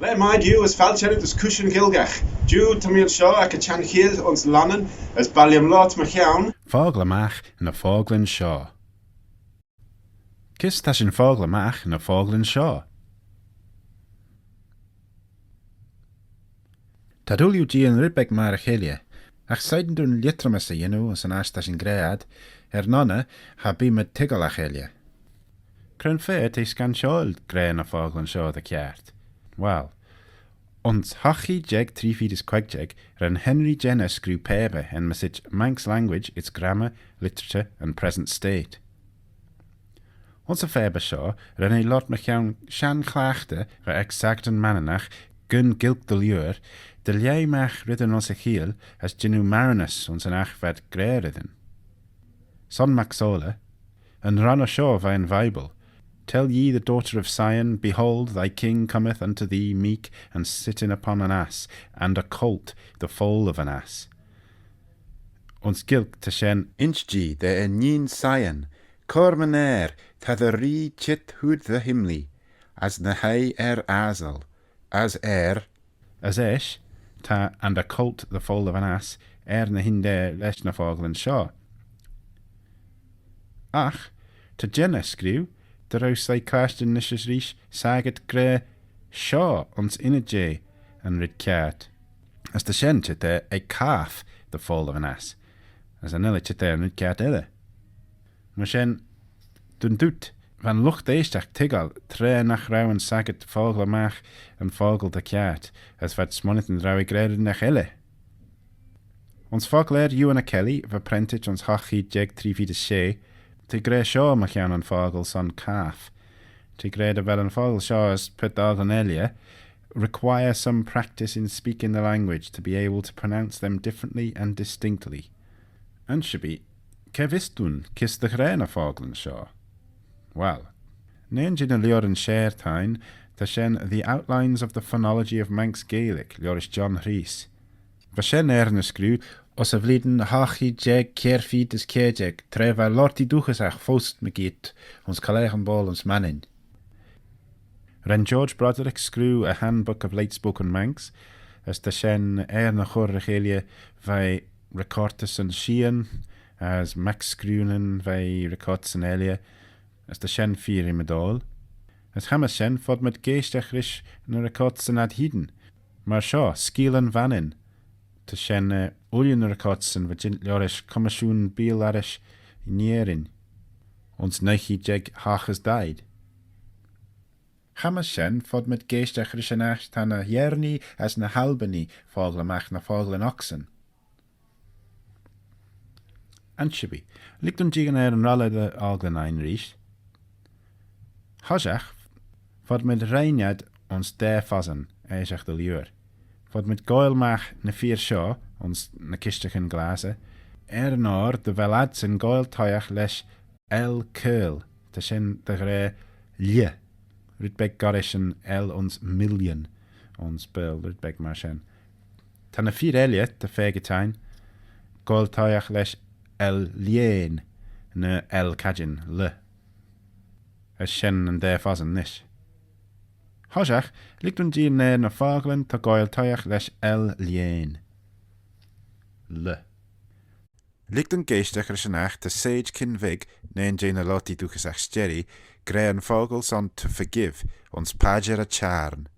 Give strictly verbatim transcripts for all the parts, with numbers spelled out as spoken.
Laa mie diu as failt erriu dys Cooishyn Ghailckagh. Diu ta mee ayns shoh ec y çhenn cheeill ayns Lunnin as baillym loayrt mychione. Fockle magh ny focklyn shoh. Kys ta shin fockle magh ny focklyn shoh? T'ad ooilley jeeaghyn red beg myr y cheilley, agh shegin dooin lhiettrimys y yannoo ayns yn aght ta shin gra ad, er nonney cha bee mayd toiggal y cheilley. Cre'n fa t'eh scanshoil gra ny focklyn shoh dy kiart? Well, ayns hoght cheead jeig tree feed as queig jeig ren Henry Jenner screeu pabyr enmyssit Manx Language, Its Grammar, Literature and Present State. Ayns y phabyr shoh ren eh loayrt mychione shenn cliaghtey va ec saggyrtyn Manninagh gyn Gaelg dy liooar dy lhaih magh reddyn ayns y cheeill as jannoo marranys ayns yn aght v'ad gra reddyn. Son Mac Solair, yn ronney shoh veih'n Vible: "Tell ye the daughter of Sion, behold, thy king cometh unto thee meek, and sitting upon an ass, and a colt, the foal of an ass." Ayns Gaelg ta shen: "Insh-jee da inneen Sion, cur-my-ner, ta dty Ree çheet hood dty imlee, as ny hoie er assyl, as er." As eisht, ta "and a colt, the foal of an ass" er ny hyndaa lesh ny focklyn shoh. Agh ta Jenner screeu dy row sleih clashtyn nish as reesht saggyrt gra "shoh" ayns ynnyd jeh yn red kiart, as ta shen çheet er "a calf, the foal of an ass", as cha nel eh çheet er yn red kiart edyr. Myr shen, dyn dooyt, va'n lught eaishtagh toiggal tra nagh row yn saggyrt fockle magh yn fockle dy kiart, as v'ad smooinaghtyn dy row eh gra red ennagh elley. Ayns fockleyr Ewan y Kelly, va prentit ayns hoght cheead jeig tree feed as shey, t'eh gra "shoh" mychione yn fockle son "calf". T'eh gra dy vel yn fockle shoh as paart focklyn elley require some practice in speaking the language to be able to pronounce them differently and distinctly. Ansherbee, cre vees dooin kys dy ghra ny focklyn shoh? Well, nane jeh ny lioaryn share t'ain, ta shen The Outlines of the Phonology of Manx Gaelic, liorish John Rhys. Va shen er ny screeu ayns y vlein hoght cheead jeig kiare feed as kiare jeig, tra va loayrtee dooghyssagh foast mygeayrt ayns College Boyle ayns Mannin. Ren George Broderick screeu A Handbook of Late Spoken Manx, as ta shen er ny chur ry cheilley veih recortyssyn sheean, as mac-screeuyn veih recortyssyn elley, as ta shen feer ymmydoil. As chammah's shen, fodmayd geaishtagh rish ny recortyssyn ad hene, myr shoh: Skeealyn Vannin. Ta shen, eh, ooilley ny recortyssyn va jeant liorish Commishoon Beeal-arrish Nerin ayns nuy cheead jeig hoght as daeed. Chammah's shen, fodmayd geaishtagh rish yn aght ta ny Yernee as ny h-Albinee fockle magh ny focklyn ocsyn. Ansherbee, lhig dooin jeeaghyn er yn rolley dy focklyn ain reesht. Hoshiaght, fodmayd rheynn ad ayns daa phossan, aashagh dy liooar. Fodmayd goaill magh ny fir shoh ayns ny kishtaghyn glassey, er yn oyr dy vel adsyn goaill toshiaght lesh L curl, ta shen dy ghra "lh", red beg gollrish yn L ayns million, ayns Baarle, red beg myr shen. Ta ny fir elley, ta faagit ain, goaill toshiaght lesh L lhean, ny L cadjin, "l". As shen yn daa phossan nish. Hoshiaght, lhig dooin jeeaghyn er ny focklyn ta goaill toshiaght lesh L lhean. "L". Lhig dooin geaishtagh rish yn aght ta Sage Kinvig, nane jeh ny loayrtee dooghyssagh s'jerree, gra yn fockle son "to forgive" ayns Padjer y Çhiarn.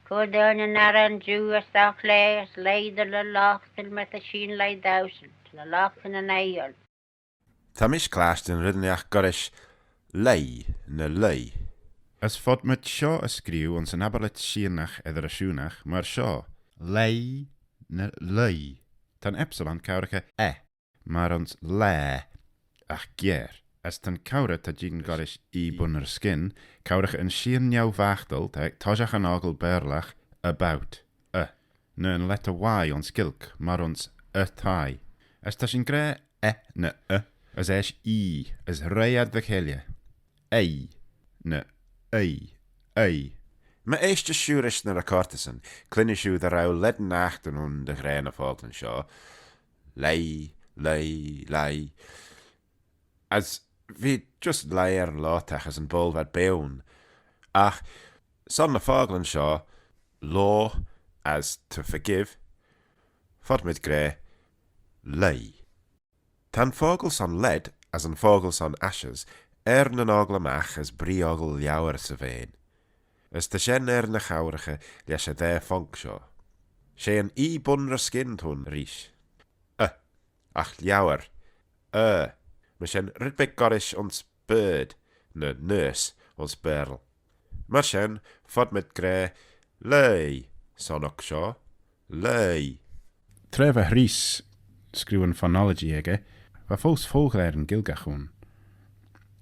Cur dooin yn arran jiu as dou chlea, as leih dy luy-loghtyn my ta sheean leih dauesyn, luy-loghtyn yn eill. Ta mish clashtyn red ennagh gollrish "lei" ny "lei". As fodmayd shoh y screeu ayns yn abbyrlhit sheeanagh eddyr-ashoonagh myr shoh: "lei" ny "lei". Ta'n epsilon cowraghey "e", myr ayns "laa", agh "giare". As ta'n cowrey ta jeeaghyn gollrish "e" bun-erskyn cowraghey yn sheean neu-vaghtal ta ec toshiaght yn 'ockle Baarlagh "about", "e", ny yn lettyr Y ayns Gaelg, myr ayns "y thie". As ta shin gra "e" ny "y", as eisht "ee", as roie ad dy cheilley. "Ei" ny "ei, ei". My eaishtys shiu rish ny recortyssyn, cluinnee shiu dy row lane aghtyn ayn dy ghra ny focklyn shoh: "lei, lei, lei". As v'eh just lei er yn loayrtagh as yn boayl v'ad beaghey ayn. Agh son ny focklyn shoh, law as to forgive, fodmayd gra leigh. Ta'n fockle son lead as yn fockle son ashes er nyn 'ockley magh as bree 'ockley liauyr 'sy veain, as ta shen er ny chouraghey lesh y daa phonk shoh. She yn E bun-ry-skyn t'ayn reesht. Y, agh liauyr, er. Myr shen red beg goll rish ayns bird, ny nurse ayns Baarle. Myr shen, fodmayd gra leigh son oc shoh, leigh. Tra va Rhys screeu yn phonology echey, va foast fockle er yn Ghaelgagh ayn.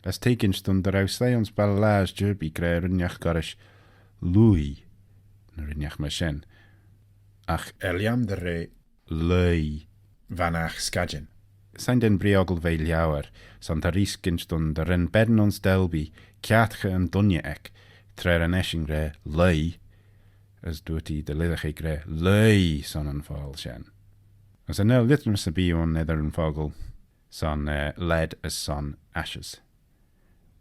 As t'eh ginsh dooin dy row sleih ayns Balley Laghys Jir-bee gra red ennagh goll rish looie, ny red ennagh myr shen. Agh er-lhiam dy re leigh va nagh scadjyn. Shegin da'n bree-ockle ve liauyr, son ta Rhys ginsh dooin dy ren ben ayns Dalby kiartaghey yn dooinney eck tra ren eshyn gra leigh, as dooyrt ee dy lhisagh eh gra leigh son yn fockle shen. As cha nel lhiettrimys erbee ayn eddyr yn fockle son, eh, lead as son ashes.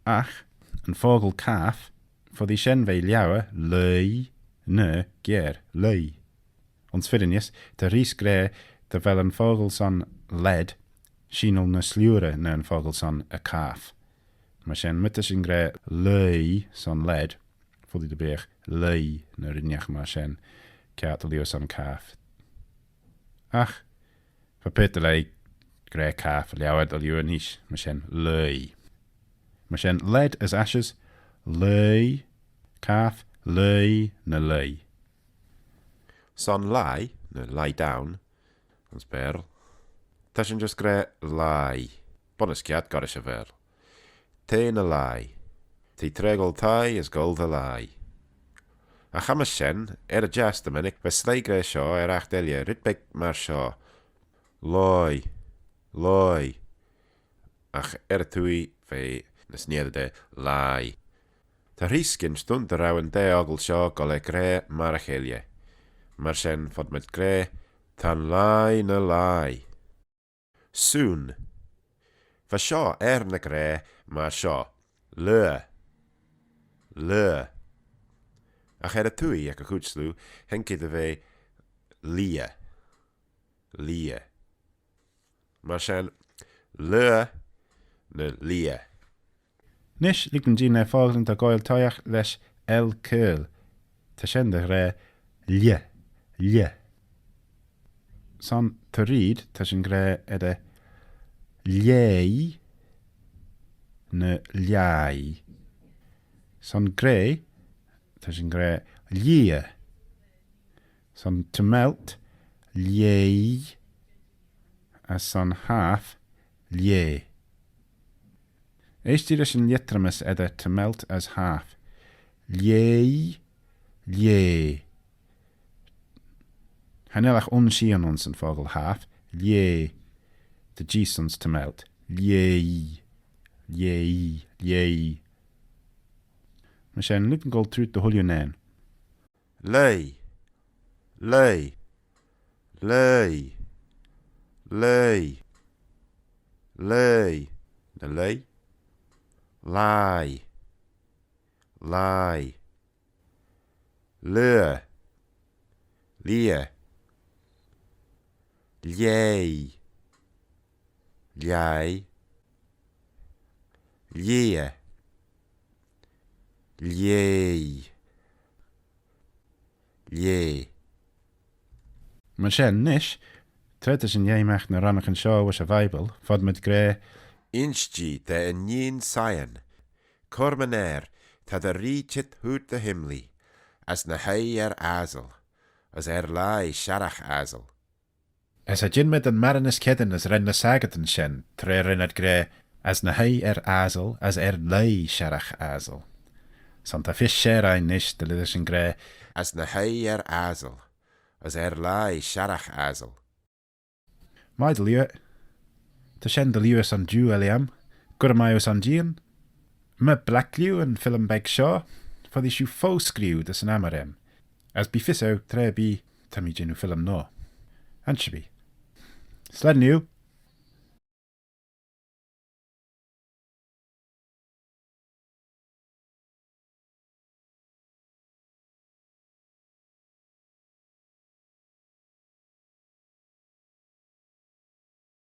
Agh yn fockle calf, foddee shen ve liauyr, leigh, ny, giare, leigh. Ayns firrinys, ta Rhys gra dy vel yn fockle son lead sheeanal ny s'lhiurey na'n fockle son y calf. Myr shen, my ta shin gra leigh son lead, foddee dy beagh leigh ny red ennagh myr shen, kiart dy liooar son calf. Agh va paart dy leih gra calf liauyr dy liooar neesht, myr shen leigh. Myr shen lead as ashes, leigh, calf, leigh, ny leigh. Son lie, ny lie down, ayns Baarle, ta shin just gra lie, bunnys kiart goll rish y Vaarle. T'eh ny lhie. T'eh traa goll thie as goll dy lhie. Agh chammah's shen, er y jiass dy mennick, va sleih gra shoh er aght elley red beg myr shoh: loaie, loaie. Agh er y twoaie v'eh ny sniessey da lhie. Ta Rhys ginsh dooin dy row yn daa ockle shoh goll er gra myr y cheilley. Myr shen, fodmayd gra, ta'n lhie ny lhie. Soon. Va shoh er ny gra myr shoh: laa, laa. Agh er y twoaie, ec y chooid sloo, haink eh dy ve leah, leah. Myr shen, laa ny leah. Nish, lhig dooin jeeaghyn er focklyn ta goaill toshiaght lesh L caarl. Ta shen dy ghra lh, lh. Son to read, ta shin gra eddyr lhaih ny lhaih. Son graih, ta shin gra lheeah. Son to melt, lheih. As son half, lheh. Eaishtee rish yn lhiettrimys eddyr to melt as half. Lheih, lheh. Cha nel agh un sheean ayns yn fockle half, lheh. Dy jees ayns to melt. Lheih, lheih, lheih. Myr shen, lhig dooin goll trooid dy chooilley unnane. Leih, leih, leih, leih, leih, ny leih, lhie, lhie, leah, leah, lhaih, lhaih, lheeah, lheih, lheh. Myr shen nish, tra ta shin lhaih magh ny ronnaghyn shoh voish y Vible, fodmayd gra: Insh-jee da inneen Sion, cur-my-ner, ta dty ree çheet hood dy imlee, as ny hoie er assyl, as er lhie sharragh assyl. As cha jean mayd yn marranys cheddin as ren ny saggyrtyn shen, tra ren ad gra: As ny hoie er assyl, as er lhie sharragh assyl. Son ta fys share ain nish dy lhisagh shin gra: As ny hoie er assyl, as er lhie sharragh assyl. Mie dy liooar. Ta shen dy liooar son jiu, er-lhiam. Gura mie eu son jeeaghyn. My blacklhiu yn film beg shoh, foddee shiu fo-screeu dys yn ammyr aym. As bee fys eu, tra erbee, ta mee jannoo film noa. Ansherbee. Slane lhiu.